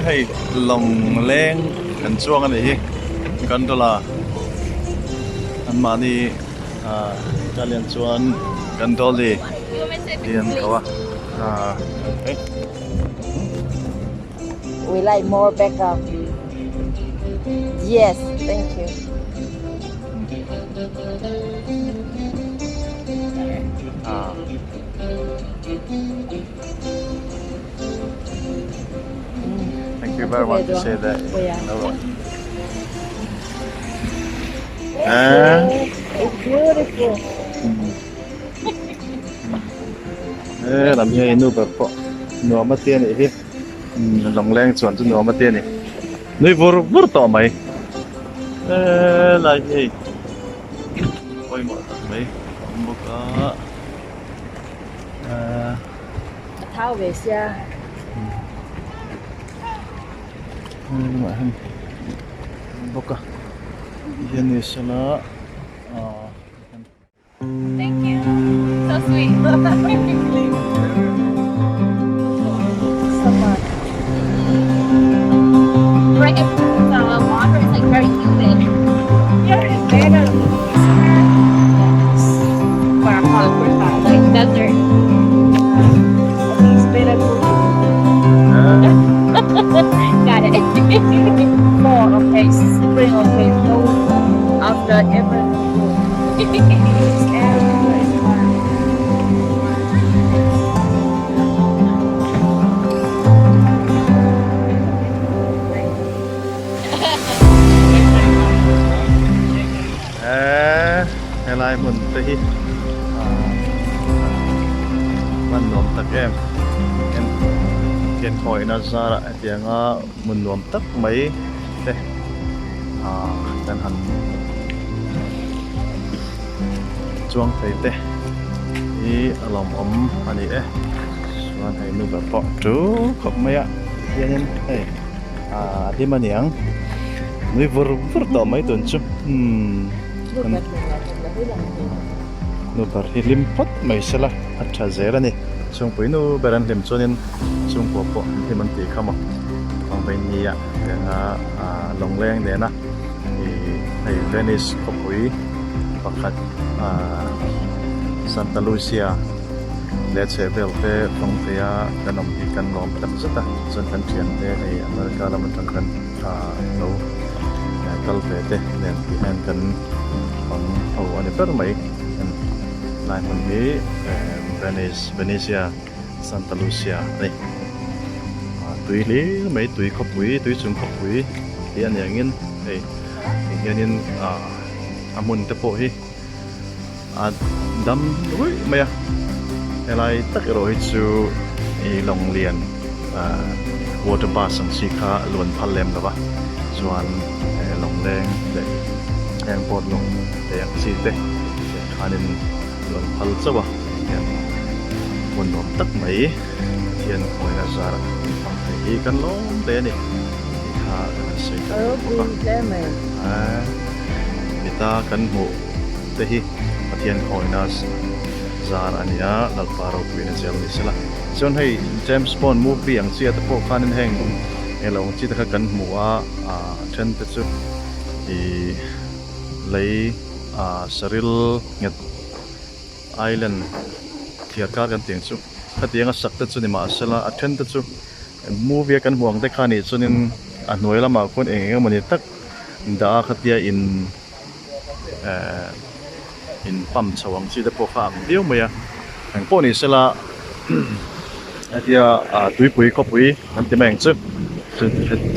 hei lawng leng kan chuang a nih hi gondola an mahni ah Italian chuan gondoli tih an ko a ah. We like more backup. Yes, thank you. Ah. Thank you very much to say that. No. Ah. It's beautiful. Eh, lam hi nu ber pawh nuam a tia nih hi. Lawng leng chuan chu nuam a tia ni. Nui vur vur tawh mai. Eh, lai hi hei pawimawh tak mai a awm bawk a. Eh. A thau ve sia. Lamah hian awm bawk a. Hian ni sela ah. Thank you. So sweet. Right, if the water is like very humid. Here is better. Like desert. I think it's better to Got it. fall, okay, spring, okay, no after every everywhere is fine. Eh, helai hmun te hi hman nuam tak em en thian khawihna zarah hetianga hmun nuam tak mai te kan han chuang thei te hi a lawmawm a ni e chuan hei nu ber pawh tul khawp mai a hianin hei a hlim a niang nui vur vur tawh mai tun chu umm nu ber hi hlim phawt mai sela a tha zel a ni chhungpui nu ber an hlim chuanin chhungkua pawh an hlim an tih kha maw Vangveinia tianga lawngleng nena ih hei Venice khawpui pakhat ah Santa Lucia leh chhehvel te fang theia kan awm hi kan lawm tak zet a chuan kan thiante hei America lam atang khan ah lo kal ve te nen tih hian kan fang ho a ni ber mai lai hmun hi Venice Venezia Santa Lucia a ni. Tui hlir mai tui khawpui tui chung khawpui tih a ni angin hei ti hianin a hmun te pawh hi a dam ruih mai a helai tak erawh hi chu ih lawng lian water bus ang chi kha luan phal lem lo va chuan lawng leng leh heng boat lawng te ang chi te khanin luan phal chauh a hian hmun nuam tak mai. Pathian hmuaina zarah kan hmang thei hi kan lawm hle a ni tih kha kan han sawi ta deuh bawk a. Heta kan hmuh te hi Pathian hmuaina zar a ni a, Lalpa ropuina zel ni sela. Chuan hei James Bond movie ang chiah te pawh khanin heng englo ang chi te kha kan hmu a, a then te chu ih lei saril nghet Island thliar kar kan tih ang chu khatiang a sak te chu ni mahsela a then te chu movie a kan hmuh ang te kha nih chuanin a hnuai lamah khuan eng eng emawni tak dah a khatia in ehh in pump chho ang chi te pawh kha a ang viau mai a engpawh ni sela hetia ah tuipui khawpui kan ti mai ang chu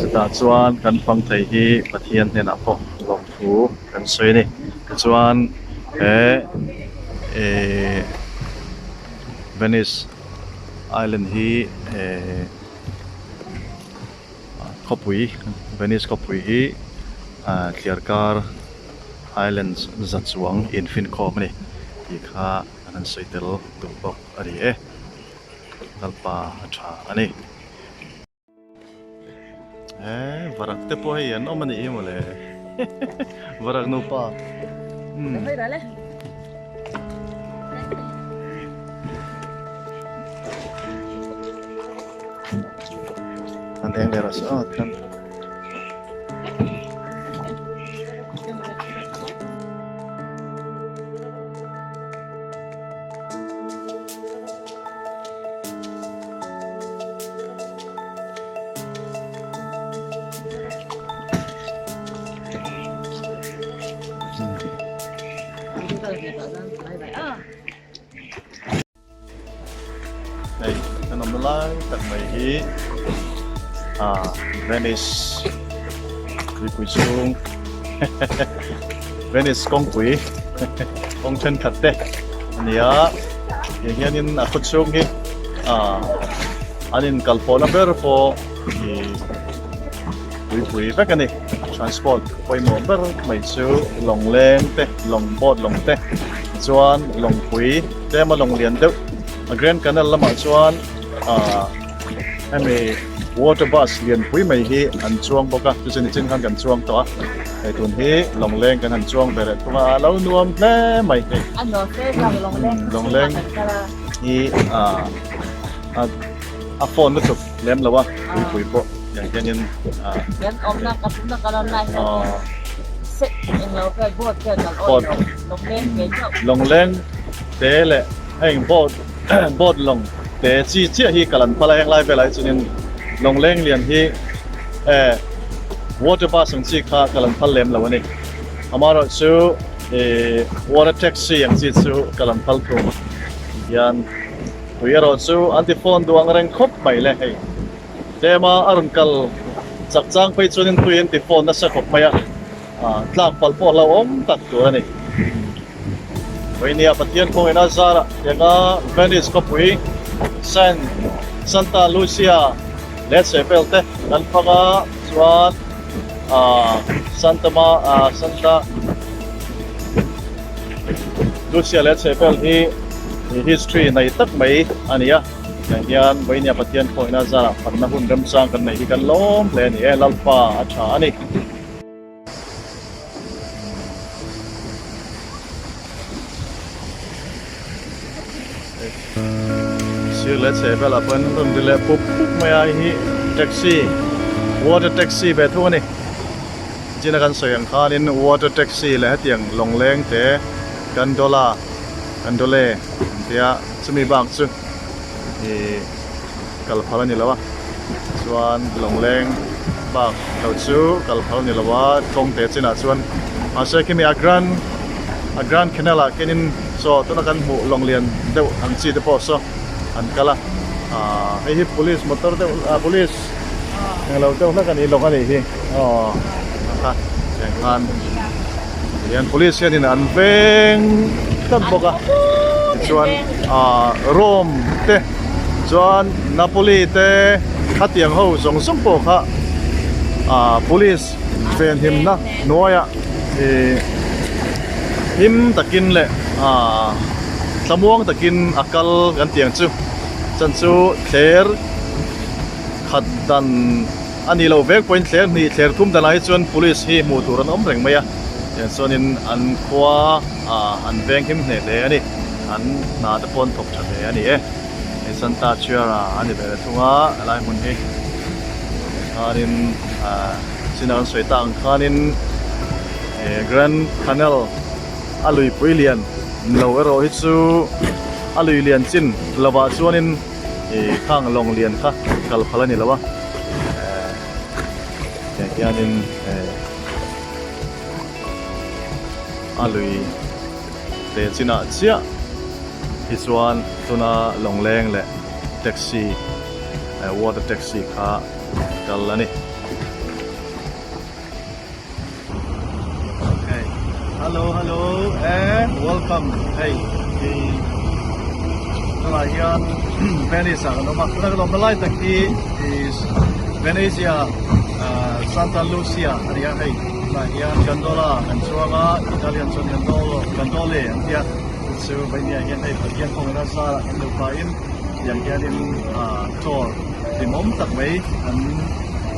chutah chuan kan fang thei hi Pathian hnenah pawh lawmthu kan sawi a ni tichuan he ehh Venice Island hi ehh khawpui Venice khawpui hi ah thliar kar Islands za chuang infinkhawm a ni tih kha an han sawi tel duh bawk a ni e Lalpa a tha a ni. Eh varak te pawh hei an awm a nih hi mawle varak nupa umm an leng leh rawh se aw tihian. Hei kan awmna lai tak mai hi ah Venice tuipui chhung Venice kawngpui kawng thenkhat te a ni a tiang hianin a khaw chhung hi ah an inkalpawhna ber pawh ih tuipui vek a ni transport pawimawh ber mai chu lawng leng te lawng boat lawng te chuan lawngpui tlema lawng lian deuh a grand canal lamah chuan ah hemi water bus lianpui mai hi an chuang bawk a chu chu nichin khan kan chuang tawh a hei tun hi lawng leng kan han chuang ve leh thung a a lo nuam hle mai hei lawngleng hi ah a phone lutuk lem lo a tuipui pawh tiang hianin ah lawngleng te leh heng boat boat lawng te chi chiah hi kal an phal a heng lai velah hi chuanin lawngleng lian hi eh water bus ang chi kha kal an phal lem lo a ni amaherawhchu ih water taxi ang chi chu kal an phal thung tihian. Tui erawh chu an ti phone duh ang reng khawp mai le hei. Tlema a rawn kal chak chang phei chuanin tui an ti phone nasa khawp mai a, tlak palh pawh hlauhawm tak tur a ni. Vawinia Pathian kawngin a zarah tianga Venice khawpui San Santa Lucia leh chhehvel te kan fang a, chuan Santa Ma Santa Lucia leh chhehvel hi history nei tak mai a ni a, tiang hian Vawinia Pathian khawihna zarah phanna hun remchang kan neih hi kan lawm hle a ni e, Lalpa a tha a ni. Sir leh chhehvelah pawh hian rawn ri leh pup pup mai a, hei hi taxi water taxi ve thung a ni. China kan sawi ang khanin water taxi leh hetiang lawngleng te gondola gondole an tia chumi bak chu ih kal phal a ni lo a chuan lawngleng bak lo chu kal phal a ni lo a kawng te chinah chuan mahse khimi a grand a grand canal ah khianin saw tuna kan hmuh lawng lian deuh ang chi te pawh saw an kal a ah hei hi police motor deuh ah police englo deuh hlek a ni lawng a nih hi. Aw kha tiang khan hian police hianin an veng tlat bawk a tichuan ah Rome te chuan Napoli te khatiang ho zawng zawng pawh kha ah police venhimna hnuaiah ih him takin leh ah thlamuang takin a kal kan tih ang chu chan chu thler khat dan. A ni lo vek pawhin thler hnih thler thum danah hi chuan police hi hmuh tur an awm reng mai a, tiang chuanin an khua ah an veng him hneh hle a ni, an hna te pawh an thawk tha hle a ni e. Hei Santa Chiara a ni ve leh thung a, helai hmun hi khanin ah chin an sawi tak ang khanin Grand Canal a luipui lian lo erawh hi chu a lui lian chin lovah chuanin Ih khang lawng lian kha kal phal a ni lo a eh tiang hianin eh a lui te chinah chiah hi chuan tuna lawngleng leh taxi eh water taxi kha kal a ni. Hey hello hello eh welcome hei hi tunah hian Venice ah kan awm a tuna kan awmna lai tak hi is Venezia ah Santa Lucia a ni a hei tunah hian gondola kan chuang a Italian chuan gondolo gondole an tia chu Venice ah hian hei Pathian kawngin a zar ah kan lo pahin tiang hianin ah tour hlimawm tak mai an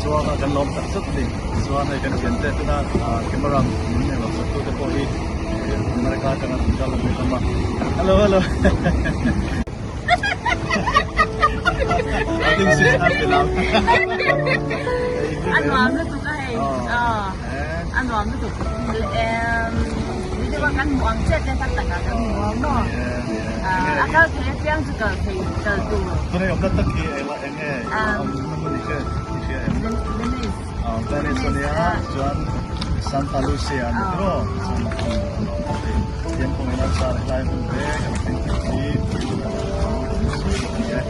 chuang a kan lawm tak zet a ni. Chuan hei kan thiante tuna camera min nei lo sak tute pawh hi America atanga rawn kal an ni hlawm a. Hello hello. think she's happy now. A nuam lutuk a hei. A nuam lutuk. Mi te kan hmuh ang chiah te tak tak ah kan hmu ang maw? A kal thei apiang chu kal thei kal tur. Tunei awmna tak hi engah enge awmna hmun i hria i hria em? Venice. Venice ania chuan Santa Lucia a ni tawh chuan Pathian kawngin a char helai hmun te kan thleng thei hi ani e.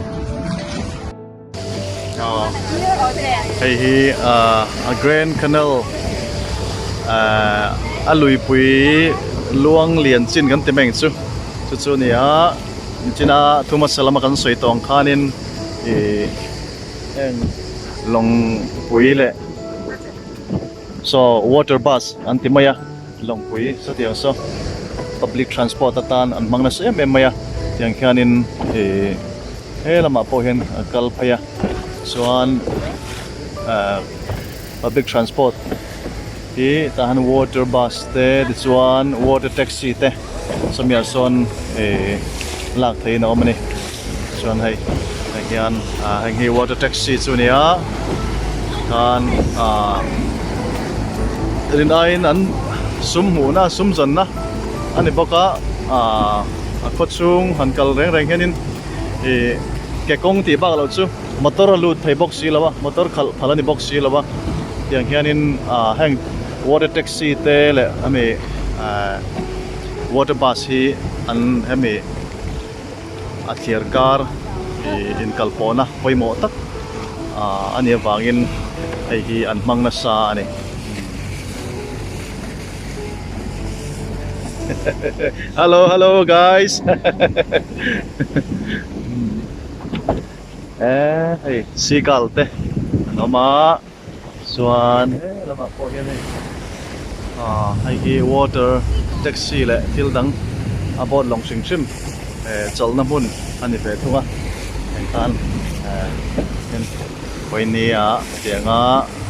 Hei hi a Grand Canal a luipui luang lian chin kan ti mai ang chu chu chu a ni a nichina thu hmasa lama kan sawi tawh ang khanin ih heng lawngpui leh saw water bus an ti mai a lawngpui sawtiang saw public transport atan an hmang nasa em em mai a tiang khianin ih he lamah pawh hian a kal phei a chuan ah public transport hi tah hian water bus te tichuan water taxi te sawmiah sawn ih lak theihin a awm a ni chuan hei tah hian ah heng hi water taxi chu a ni a khan ah rin aiin an sum hmuhna sum zawnna a ni bawk a ah a khaw chhung han kal reng reng hianin ih ke kawng tih bak loh chu motor a lut thei bawk si lo a motor khalh phal a ni bawk si lo a tiang hianin ah heng water taxi te leh hemi ah water bus hi an hemi a thliar kar ih inkal pawhna pawimawh tak ah a nih avangin hei hi an hmang nasa a ni. Hello hello guys eh hei seagull te an awm a chuan he lamah pawh hian hei ah hei hi water taxi leh thil dang a boat lawng hrim hrim eh chawlhna hmun a ni ve thung a heng khan eh Vawinia tianga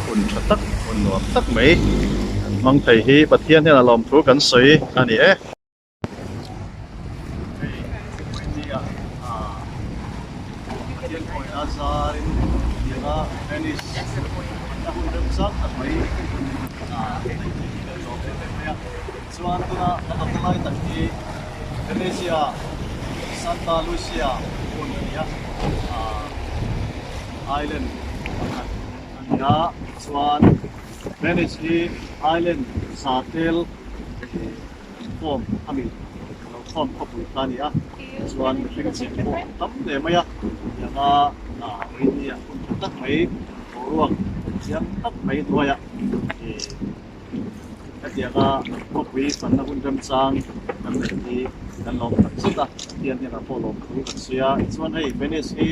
hun tha tak hun nuam tak mai an hmang thei hi Pathian hian a lawm thu kan sawi a ni e. Hei Vawinia ah Pathian kawina zarin tianga Venice a hun rem zat tak mai ah nei thei hi kan lawm em em mai a. Chuan tuna kan awmna lai tak hi Venezia Santa Lucia hmun a ni a ah island pakhat a ni a chuan Venice hi island sa tel form a mi lo form khawpui kha a ni a chuan mihring cheng pawh an tam hle mai a tianga ah India hmun tha tak mai boruak chiang tak mai hnuaiah ih Hetianga khawpui fanna hun remchang kan neih hi kan lawm tak zet a, Pathian hnenah pawh lawm thu kan sawi a. Tichuan hei Venice hi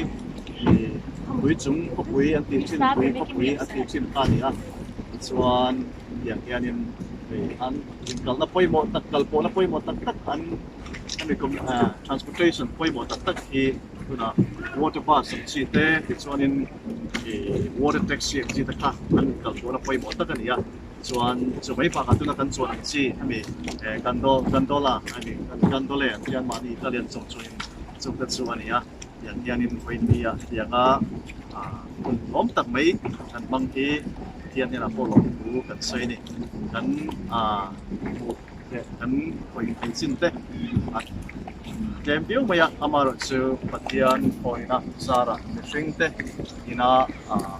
ih pui chung khawpui an tih thin, pui khawpui an tih thin kha a ni a. Tichuan tiang hianin hei an inkalna pawimawh tak, kalpawhna pawimawh tak tak an hemi transportation pawimawh tak tak hi tunah water bus ang chi te tichuanin ih water taxi ang chi te kha an inkalpawhna pawimawh tak a ni a. Chuan chu mai bakah tuna kan chuan ang chi hemi eh gando gandola I mean gandole an tia mahni Italian chawng chuanin chung te chu a ni a tiang hianin vawinia hetianga ah hun hlawm tak mai kan hmang hi Pathian hnenah pawh lawm thu kan sawi a ni kan ah hmuh leh kan hawi thei chin te a tlem viau mai a amaherawhchu Pathian hawina zarah mihring te ina ah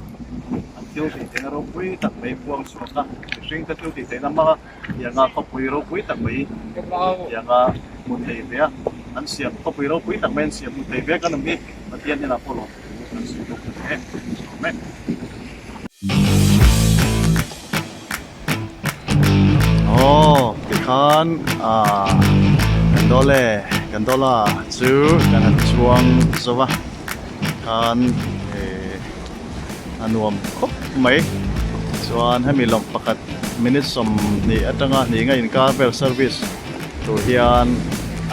an thil tih theihna ropui tak mai puang chhuak a, mihring te thil tih theihna hmang a, tianga khawpui ropui tak mai tianga hmu thei ve a, an siam khawpui ropui tak mai an siam hmu thei ve kan awm hi Pathian hnenah pawh lawm thu kan sawi bawk a ni e. Amen. Aw tikhan ah Gandole Gandola chu kan han chuang zo va khan eh a nuam khawp mai chuan hemi lawng pakhat minute 20 atanga hnih nga inkar vel service tur hian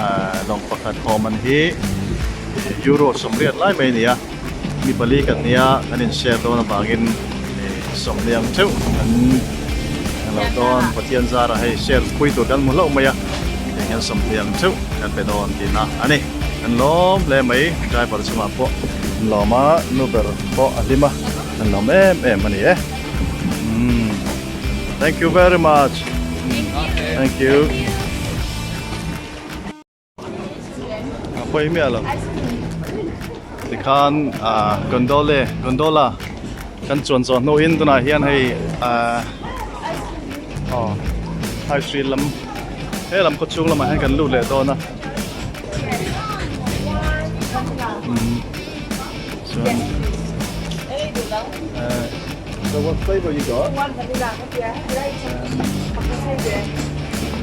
ah lawng pakhat haw man hi euro 80 lai mai a ni a. Mi pali kan nia kan in share dawn avangin sawmhnih ang theuh kan lo dawn Pathian zarah hei share pui tur kan hmu hlauh mai a heng hian 20 ang theuh kan pe dawn tihna a ni kan lawm hle mai driver chungah pawh. An lawm a, nu ber pawh a hlim a, an lawm em em a ni e. Umm thank you very much. Thank you. A pawi miah lo. Tikhan ah gondole gondola kan chuan zawh hnuin tunah hian hei ah aw high street lam he lam khaw chhung lamah hian kan lut leh dawn a umm chuan eh so what flavor you got?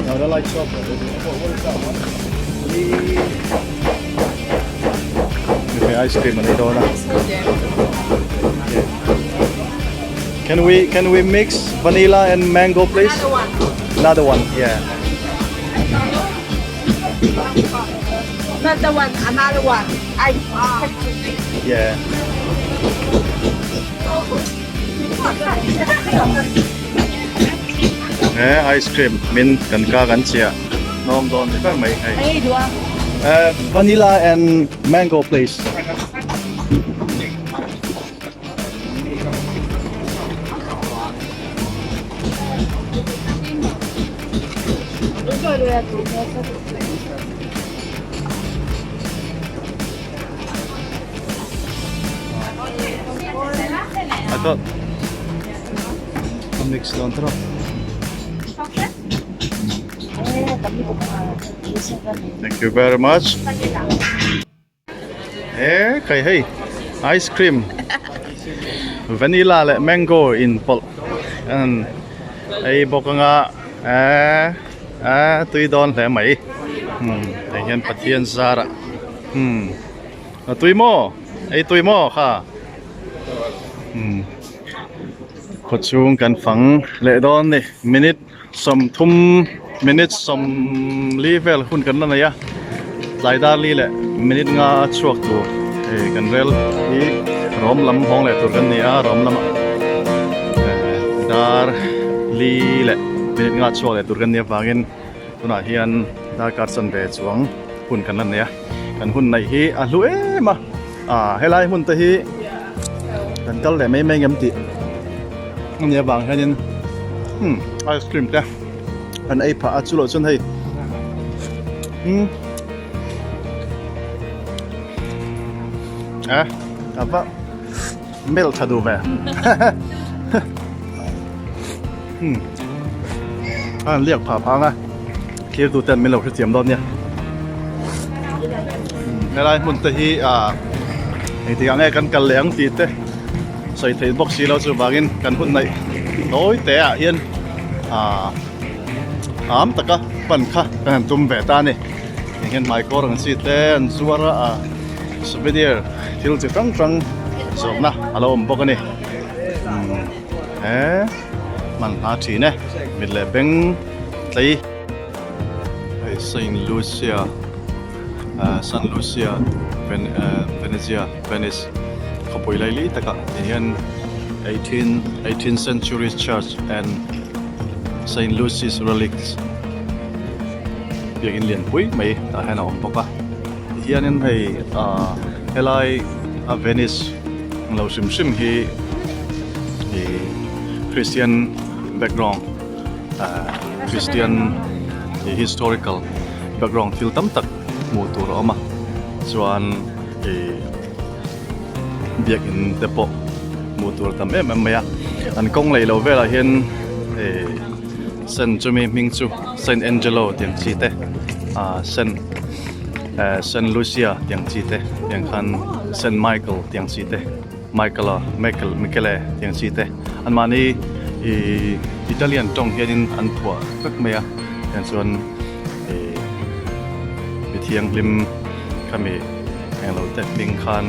No, I like chocolate. What, what is that one? Okay, ice cream an ei dawn a. Can we can we mix vanilla and mango please? Another one. Another one, yeah. Not the one, another one. I Yeah. He ice cream min kan ka kan chiah hnawm dawn ni ber mai hei. Eh vanilla and mango please. I thought a mix dawn tawh. Thank you very much. Eh kai hei ice cream vanilla leh mango in pawlh an ei bawk anga eh eh tui dawn hle mai hmm hei hian Pathian zarah hmm a tui maw ei tui maw kha hmm khawchhung kan fang leh dawn ni minute. Sawmthum minute sawmli vel hun kan la nei a, tlai dar li leh minute nga a chhuak tur hei kan rel hi rawm lam hawng leh tur kan ni a, rawm lamah dar li leh minute nga chhuak leh tur kan nih avangin tunah hian darkar chanve chuang hun kan la nei a, kan hun neih hi a hlu em a, ah helai hmun te hi kan kal leh mai mai ngem tih a nih avang hianin. Hmm ice cream te an ei phah a chu loh chuan hei hmm eh a va melt tha duh ve hmm a an liak phah phang a thlir tu ten min lo hrethiam dawn nia helai hmun te hi ah engtikah nge kan kal leh ang tih te. Sawi theih bawk si lo chuvangin kan hun neih tawi te ah hian ah am taka pan kha kan han tum ve ta a ni. Heng hian hmaikawr ang chi te an zuar a ah souvenir thil chi hrang hrang zawrhna a lo awm bawk a ni. Umm he hman hma thin e mit leh beng tlei. Hei Saint Lucia ah San Lucia Venezia Venice khawpui laili takah ti hian 18 18th century church and Saint Lucy's relics biakin lianpui mai tah hian a awm bawk a tihianin hei ah helai a Venice ang lo hrim hrim hi ih Christian background ah Christian historical background thil tam tak hmuh tur a awm a chuan. Ih biakin te pawh hmuh tur a tam em em mai a an kawng lei lo velah hian ih Saint chumi hming chu Saint Angelo tih ang chi te ah Saint eh Saint Lucia tih ang chi te tiang khan Saint Michael tih ang chi te Michael a Michael Michele tih ang chi te anmahni ih Italian tawng hianin an phuah vek mai a tiang chuan ih mi thianghlim khami englo te hming khan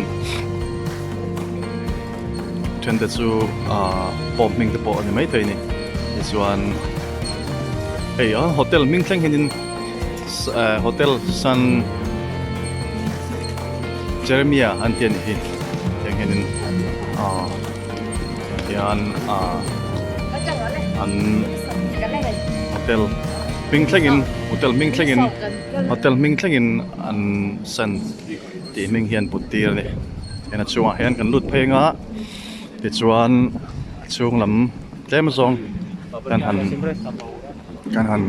then te chu ahh pawm hming te pawh a ni maithei a ni tichuan hei a hotel hming thleng hianin eh hotel san Jeremia an ti a nih hi tiang hianin ahh tiang hian ahh an hotel hming thlengin hotel hming thlengin hotel hming thlengin an san tih hming hian put tir a ni. Heng a chungah hian kan lut phei anga tichuan a chhung lam tlem zawng kan han kan han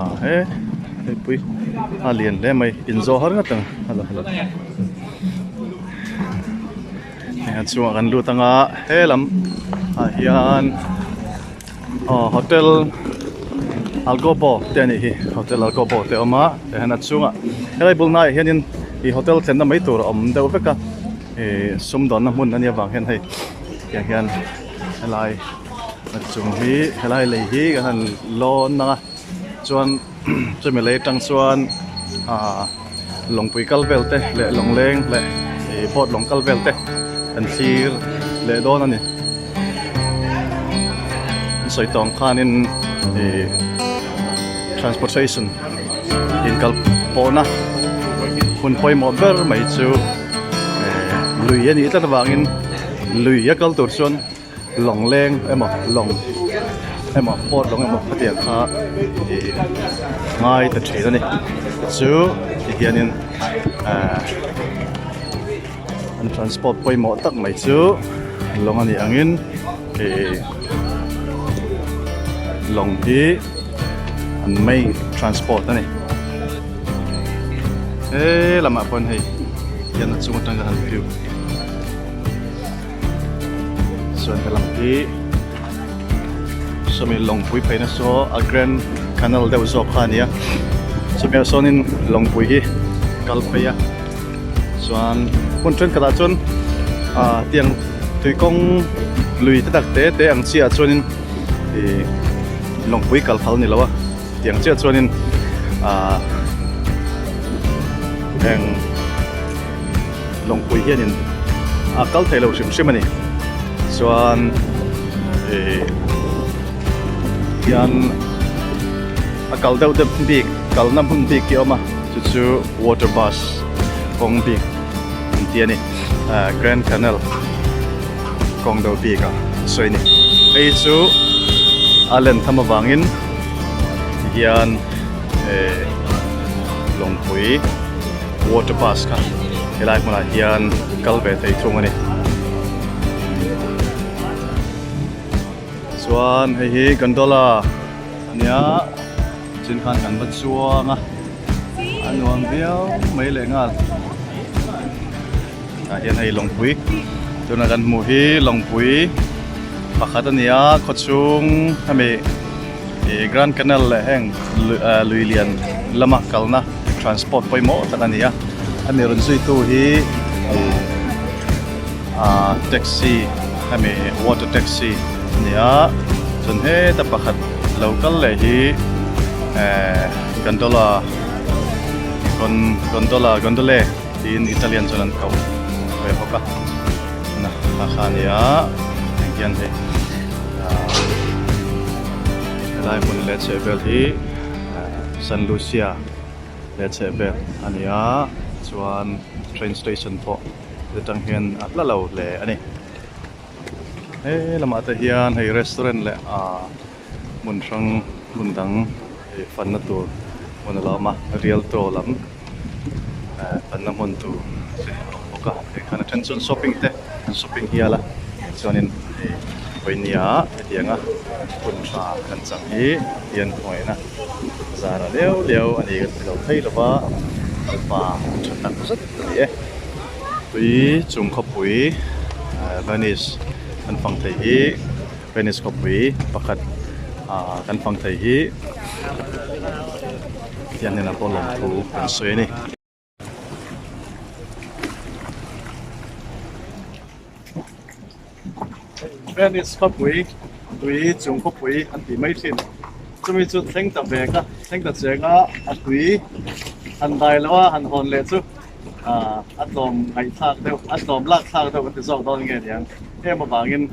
ah he heipui a lian hle mai inzawh har ngawt ang hello hello heng a chungah kan lut anga he lam ah hian aw hotel algobo te anih hi hotel algobo te a awm a tah hian a chungah helai bul hnaiah hianin ih hotel thlenna mai tur a awm deuh vek a ih sumdawnna hmun a nih avang hian hei tiang hian helai a chung hi helai lei hi kan han lawn ang a chuan chumi lei atang chuan ah lawngpui kal vel te leh lawngleng leh ih boat lawng kal vel te kan thlir leh dawn a ni an sawi tawng khanin ih transportation inkal pawhna hun pawimawh ber mai chu eh lui a nih tlat avangin lui a kal tur chuan. Lawng leng emaw lawng emaw boat lawng emaw khatiang kha ih ngai ta thin a ni chu ti hianin ahh an transport pawimawh tak mai chu lawng a nih angin ih lawng hi an main transport a ni he lamah pawh hian hei hian a chung atang hian an view. Chuan helam hi sawmi lawngpui pheina saw a grand canal deuh zawk kha a ni a chumi ah sawnin lawngpui hi kal phei a chuan hmun thenkhatah chuan ah tiang tui kawng lui te tak te te ang chiah ah chuanin ih lawngpui kal phal a ni lo a tiang chiah chuanin ah eng. Lawngpui hianin a kal thei lo hrim hrim a ni chuan ih hian a kal deuh deuh bik kalna hmun bik hi a awm a chu chu water bus kawng bik an ti a ni ah grand canal kawng deuh bik a sawi a ni hei chu a len tham avangin tihian eh lawngpui. Water bus kha helai hmunah hian kal ve thei thung a ni. Chuan hei hi gondola a nia chin khan kan va chuang a a nuam viau mai leh nghal. Tah hian hei lawngpui tuna kan hmuh hi lawngpui pakhat a ni a khawchhung hemi ih grand canal leh heng lui lian lama kalna transport pawimawh tak a ni a hemi rawn zuitu hi ih ah taxi hemi water taxi a ni a chuan heta pakhat lo kal leh hi eh gondola gondola gondole. Tiin Italian chuan an ko ve bawk a na a kha a nia heng hian hei ah helai hmun leh chheh vel hi San Lucia leh chheh vel a ni a chuan train station pawh atang hian a hla lo hle a ni he lamah te hian hei restaurant leh ah hmun hrang hmun dang ih fanna tur hmun a lo awm a Rialto lam eh fanna hmun tur te a awm bawk a hei khan a then chuan shopping te an shopping hial a chuanin hei vawinia hetianga hun tha kan chang hi hian khawngaihna zar a leu leu a ni kan ti lo thei lo va mipa tha tak zet a ni e tui chung khawpui eh Venice an fang thei hi. Venice khawpui pakhat ah kan fang thei hi tiang hnenah pawh lawmthu kan sawi a ni. Venice khawpui tui chung khawpui an tih mai thin chumi chu thleng ta vek a thleng ta cheng a a tui han dai loh a han hawn leh chu ah a tlawm ngaihthlak deuh a tlawm lak thlak deuh kan ti zawk dawn nge niang em avangin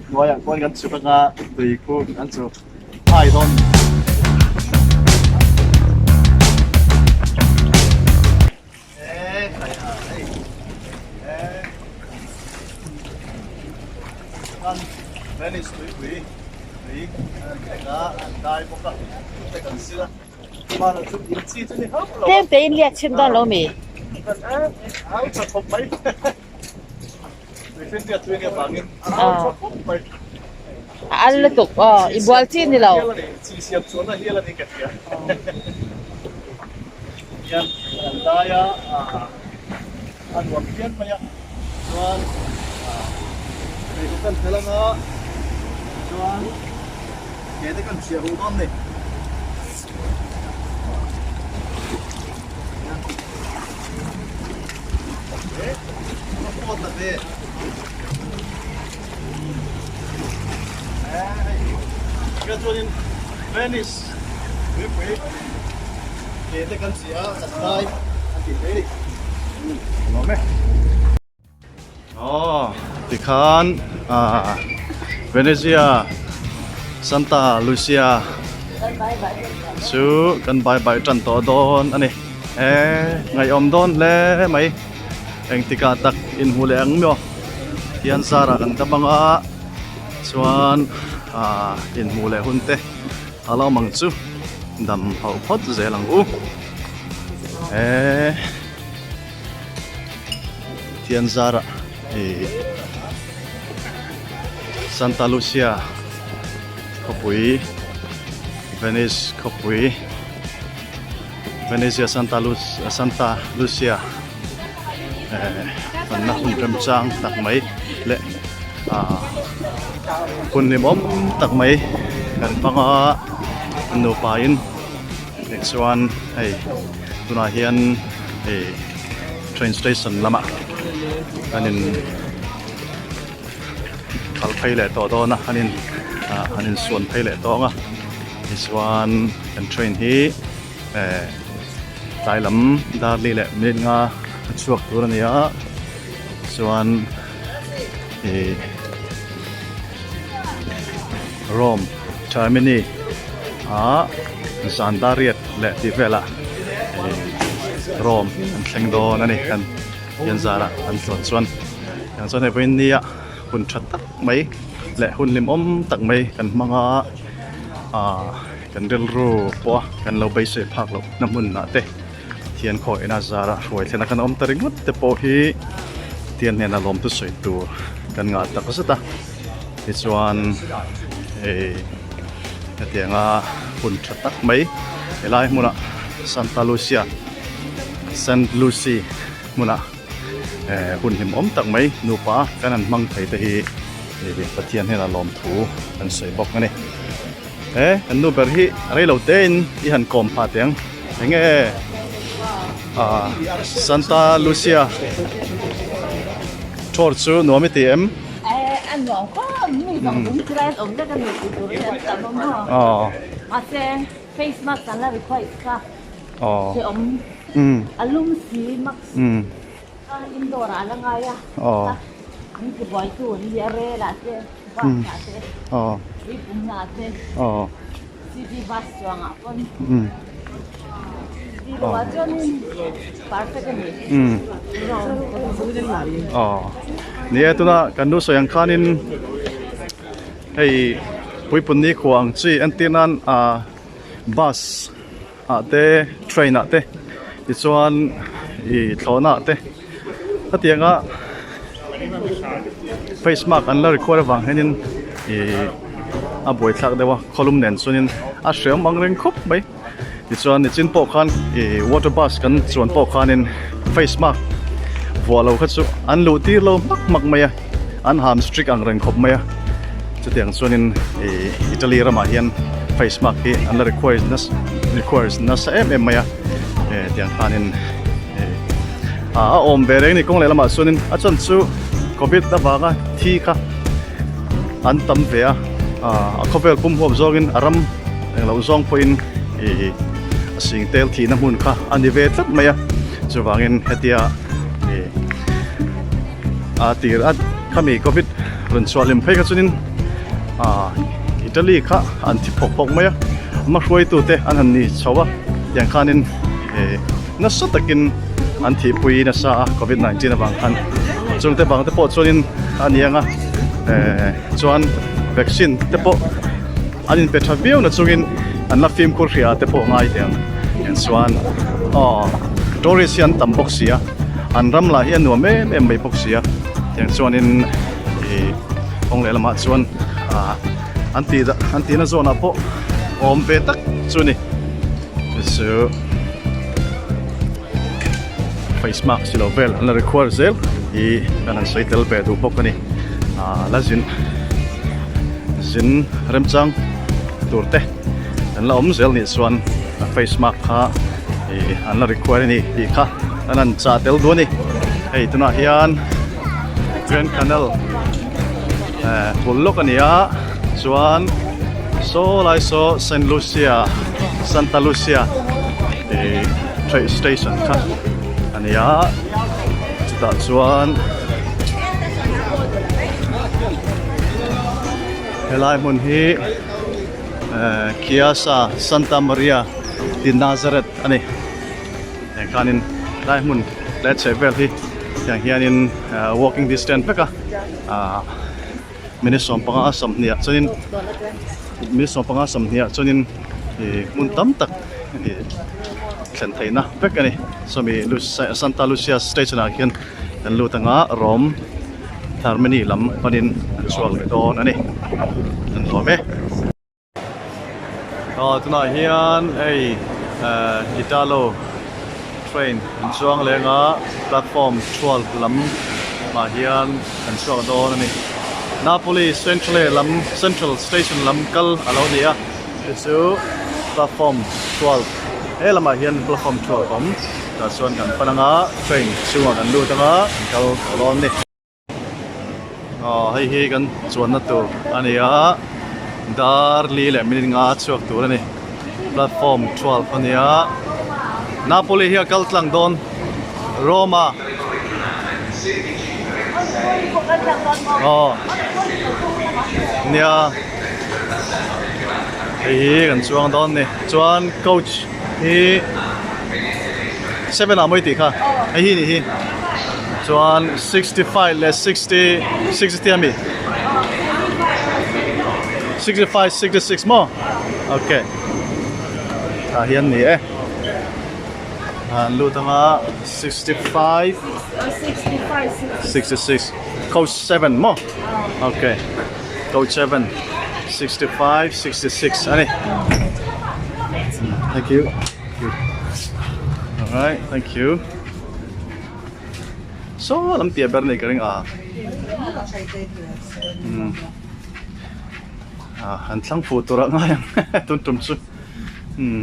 hnuaiah khuan kan chhuk anga tui khu an chu phai dawn. Venice tuipui tui an an dai bawk a te kan sil a. Tlem te in liak chhin dawn lo mi? Au tha khawp mai. Tuifinriat tui nia vangin a au tha khawp mai. A al lutuk aw i bual chi ni lo. Chi siam chuan a hial a ni ka hria. Hian an dai a a nuam phian mai a chuan pheikhawk kan fel anga chuan ke te kan chhiah huh dawn ni. Chuanin Venice tuipui ke te kan chhiah a kan dai a tih mai a ni. Lawm e. Aw tikhan ah Venezia Santa Lucia chu kan bye bye tan tawh dawn a ni e ngaihawm dawn hle mai engtikah tak inhmu leh ang maw hian zarah kan dam anga chuan ah inhmu leh hun te a lo awm ang chu dam hauh phawt zel ang u e. Tianzara ih Santa Lucia khawpui Venice khawpui Venezia Santa Lu Santa Lucia eh panna hun remchang tak mai leh ah hun hlimawm tak mai kan hmang a nupa in tichuan hei tunah hian ih train station lamah an in kal phei leh tawh dawn a an in ah an in suan phei leh tawng a tichuan kan train hi eh tlai lam dar li leh minute nga a chhuak tur a ni a chuan ih Rome Termini ah zan dar riat leh tih velah ih Rome an thleng dawn a ni kan hian zarah an tluan chuan tiang chuan hei vawiin nia hun tha tak mai leh hun hlimawm tak mai kan hmang a ah kan rilru pawh a kan lo beisei phak loh na hmun ah te thian khaw ina zarah hruai thlen a kan awm ta ringawt te pawh hi thian hnena lawm thusawi tur kan ngah tak zet a tichuan hei hetianga hun tha tak mai helai hmunah Santa Lucia Saint Lucy hmunah eh hun hlimawm tak mai nupa kan han hmang thei te hi Pathian hnenah lawmthu kan sawi bawk a ni. He kan nu ber hi rei lo te in i han kawm phah teh ang enge ah Santa Lucia tour chu nuam i ti em? A nuam khawp mi zawng dum chu lai an awm vek a ni tih tur hi an tam awm maw mahse face mask an la request kha hrehawm a lum si mask kha indoor ah a la ngai a min ti buaitu an ni a rel ah te bus ah te tuipumna ah te city bus chuang ah pawn tih loh ah chuanin perfect a ni. Ni e tuna kan nu sawi ang khanin hei puipun ni khua ang chi entir nan ah bus ah te train ah te tichuan ih thlawhna ah te hetianga face mask an la require avang hianin ih a buaithlak deuh a khawlum nen chuanin a hreawm ang reng khawp mai tichuan nichin pawh khan ih water bus kan chuan pawh khanin face mask vuah lo kha chu an luh tir lo hmak hmak mai a an ham strict ang reng khawp mai a chutiang chuanin ih Italy ramah hian face mask hi an la require nasa requires nasa em em mai a eh tiang khanin eh ah a awm ve reng a ni kawng lehlamah chuanin a chhan chu covid avanga thi kha an tam ve a ah a khawvel pum huap zawngin a ram englo zawng pawhin ih a sing tel thihna hmun kha a ni ve tlat mai a chuvangin hetia ih a tir a khami covid rawn chhuah hlim phei kha chuanin ah Italy kha an thi phawk phawk mai a ama hruaitu te an han ni chho a tiang khanin eh nasa takin an thihpui nasa a covid 19 avang khan chung te vang te pawh chuanin a ni ang a eh chuan vaccine te pawh an inpe tha viau na chungin an la fimkhur hria te pawh ngai teh ang chuan aw tourist hi an tam bawk si a. An ram lah hi a nuam em em mai bawk si a, tiang chuanin ih kawng lehlamah chuan ah an tih an tihna zawnah pawh awm ve tak chu a ni. Chu chu face mask si lo vel an la require zel hi kan han sawi tel ve duh bawk a ni. Ah la zin zin remchang tur te an la awm zel nih chuan face mask kha ih an la require a ni tih kha an han chah tel duh a ni. Hei tunah hian Grand Canal eh bul lawk a ni a chuan saw lai saw Saint Lucia Santa Lucia ih train station kha a ni a chutah chuan helai hmun hi eh Chiesa Santa Maria di Nazareth a ni heng khanin helai hmun leh chheh vel hi tiang hianin eh walking distance vek a ah minute 15 sawmhnih ah chuanin minute 15 sawmhnih ah chuanin ih hmun tam tak ih thlen theihna vek a ni sawmi Santa Lucia station ah khian kan lut anga Rome Termini lam panin an chhuak leh dawn a ni an lawm e. Aw tunah hian hei eh Italo train an chuang leng a platform 12 lam ah hian kan chhuak dawn a ni. Napoli Centrale lam Central station lam kal a lo ni a chu chu platform 12 he lamah hian platform 12 a awm tah chuan kan pan anga train chungah kan lut anga kan kal tawh dawn a ni. Aw hei hi kan chuanna tur a ni a dar li leh minute nga chhuak tur a ni platform 12 a ni a Napoli hi a kal tlang dawn Roma aw nia hei hi kan chuang dawn a ni chuan coach hi 7 ah mawi tih kha hei hi nih hi chuan 65 leh 60 60 ami 65 66 maw okay tah hian ni e an lut anga 65 66 coach 7 maw okay coach 7 65 66 ani thank you alright thank you saw lam piah ber nei ka ring a umm ah an thlang fuh tur ah ngai ang tun tum chu umm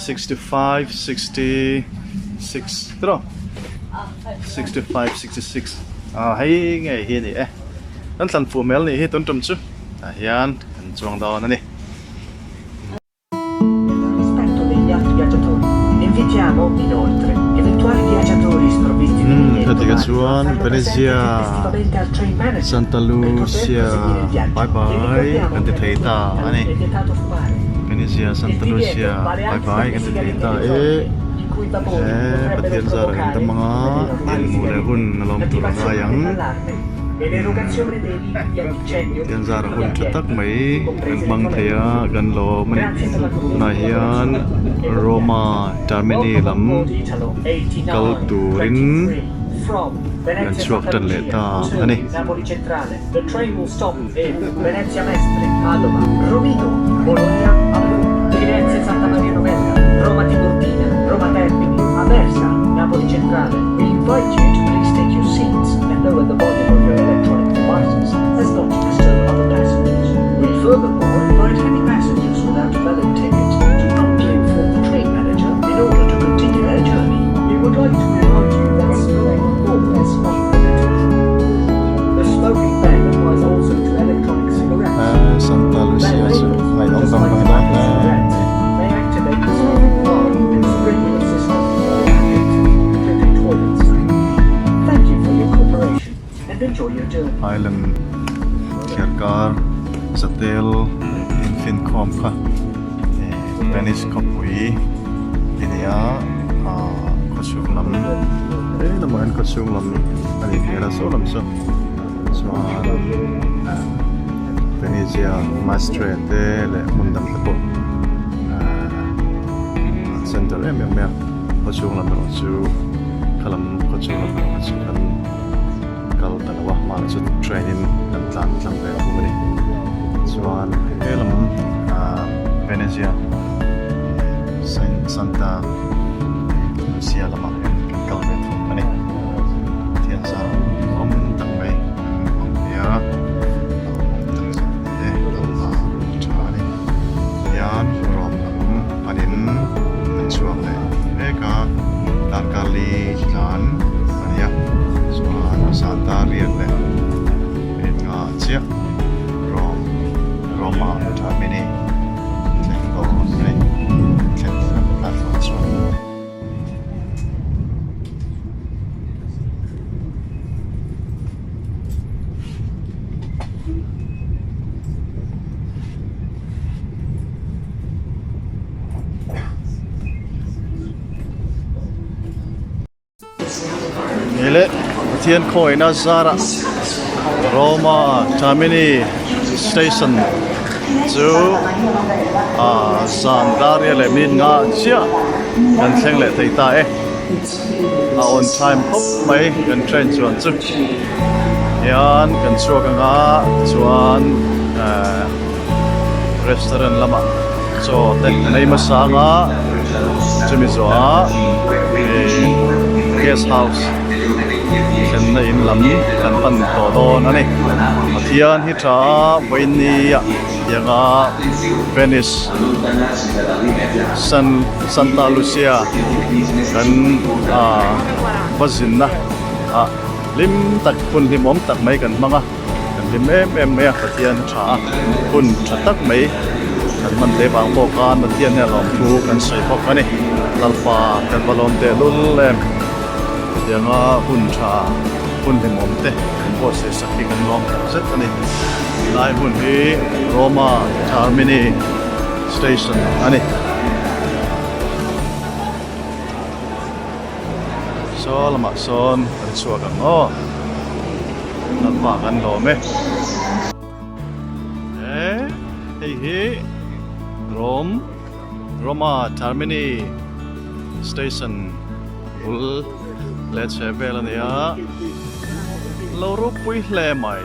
65 66 tiraw 65 66 ah hei ngei hi a ni e kan thlan fuh hmel nih hi tun tum chu tah hian kan chuang dawn a ni. Umm heti chuan Venezia Santa Lucia bye bye kan ti thei ta a ni Venezia Santa Lucia bye bye kan ti thei ta e he Pathian zara kan dam anga inhmuh leh hun a lawm tur a ngai ang. Pathian zara hun tha tak mai kan hmang thei a kan lawm a ni tunah hian Roma Termini lam kal turin kan chhuak tan leh ta a ni. Santa Lucia chu ngaihawm vang vang dawn hle mai. Island thliarkar satel infinkhawm kha Venice khawpui a ni a ahh khawchhung lam he lamah hian khawchhung lam a nih hmel a saw lam saw chuan Venezia Mestre te leh hmun dang te pawh ahh center em em mai a khawchhung lam erawh chu. khalam khaw chhung lam kha chu kan kal ta lo a mahni chu train in kan tlan tlang ve thung a ni chuan he lam ah Venezia Santa Lucia lamah hian kan kal ve thung a ni Pathian zar awm tak mai kan awm thei a a awm tak zet e lalpa tha a ni hian rawm lam panin an chhuak leh mek a darkar li tlan a ni a chuan zan riat leh minute nga chiah rawm Roma Termini thleng dawn a ni thlen platform chuan. Ni le Pathian khawina zarah Roma Termini Station chu ah zan dar leh minute nga chiah kan thleng leh thei ta e a on time khawp mai kan train chuan chu hian kan chhuak anga chuan eh restaurant lamah chaw te kan ei hmasa anga chumi zawhah eh guest house thlenna in lam kan pan tawh dawn a ni Pathian hi tha vawinia tianga Venice San Santa Lucia kan ah va zinna ah hlim tak hun hlimawm tak mai kan hmang a kan hlim em em mai a Pathian tha a hun tha tak mai kan hman hle vang pawh khan Pathian hian lawmthu kan sawi bawk a ni Lalpa kan va lawm teh lul em hetianga hun tha hun hlimawm te kan buatsaih sak hi kan lawm tak zet a ni helai hmun hi Roma Termini Station a ni. Saw lamah sawn kan chhuak ang aw lalpa kan lawm e he hei hi Rome Roma Termini Station bul leh chhe vel a ni a lo ropui hle mai.